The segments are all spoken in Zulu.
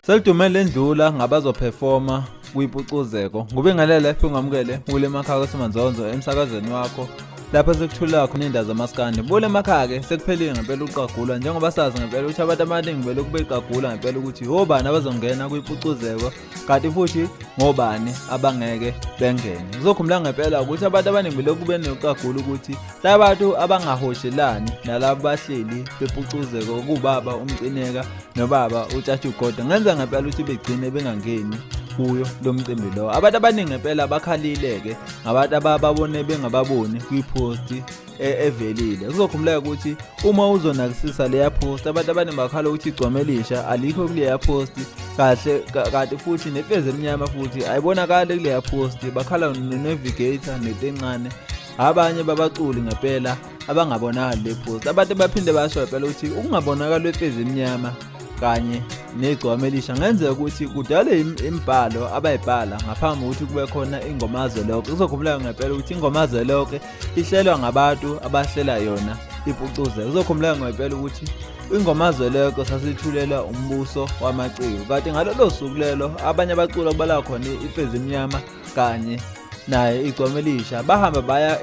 Selidume lendlula ngabazophefoma kwipucuzeko. Ngubingelele ungamukele kule emakhaya kwaseManzonzo emsakazweni wakho lapho sekuthula khona indaba zamaskandi. Bule emakhaya-ke sekuphelile ngempela ukuqagulwa njengoba sazi ngempela ukuthi abantu abaningi belokhu beqagula ngempela ukuthi obani abazongena kwipucuzeko kanti futhi ngobani abangeke bengene. Kuzokhumbula ngempela ukuthi abantu abaningi belokhu benokuqagula ukuthi labantu abangahoshelani nalabo bahleli bepucuzeko kubaba uMcineka nobaba uTshatshi Ugodo ngenza ngempela ukuthi begcine bengangeni kuyo lo mcimbi lo. Abantu abaningi ngempela bakhalile-ke ngabantu abababone bengababoni kwiposti evelile. Kuzokhumbuleka ukuthi uma uzonakisisa leya post, abantu abaningi bakhala ukuthi igcwama elisha alikho kuleya post kahle, kanti futhi nefezi emnyama futhi ayibonakali kuleya post. Bakhala no-navigator nento encane, abanye babaculi ngempela abangabonakali le post. Abantu baphinde basho ngempela ukuthi ukungabonakali kwefezi emnyama kanye negcwama elisha ngenzeka ukuthi kudale imibhalo abayibhala ngaphambi kokuthi kube khona ingoma zelokho. Kuzokhumbuleka ngempela ukuthi ingoma zelokho ihlelwa ngabantu abahlela yona ipucuze. Kuzokhumbuleka ngempela ukuthi ingoma zelokho sasithulela umbuso wamaciko, kanti ngalolo suku lelo abanye abaculi abala khona ifezi emnyama kanye naye igcwama elisha bahamba baya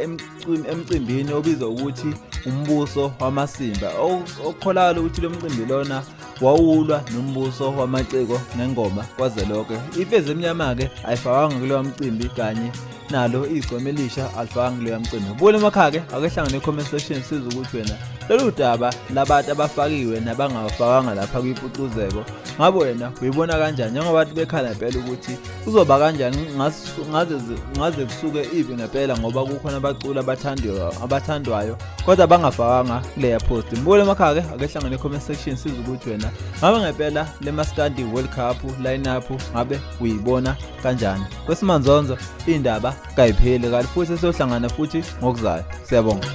emcimbini obizwa ukuthi umbuso wamasimba, okukholakala ukuthi lo mcimbi lona wawulwa nombuso wamaciko ngengoma kwazelokho. Ifezi emnyama-ke ayifakwanga kulowa mcimbi kanye nalo igcwama elisha alifakanga kuloya mcimbi. Buyela emakhaya-ke, ake hlangane e-comment section size ukuthi wena lolu daba labantu abafakiwe nabangawafakanga lapha kwipucuzeko ngabe wena uyibona kanjani, njengoba abantu bekhala impela ukuthi kuzoba kanjani ngaze kusuke ibi ngempela ngoba kukhona abaculi abathandwayo kodwa bangafakanga kuleya post. Mbukele emakhaya-ke, ake hlangane e-comment section size ukuthi wena ngabe ngempela le Maskandi World Cup line-up ngabe uyibona kanjani. Kwesimanzonzo indaba kayipheli, kanti futhi siyohlangana futhi ngokuzayo. Siyabonga.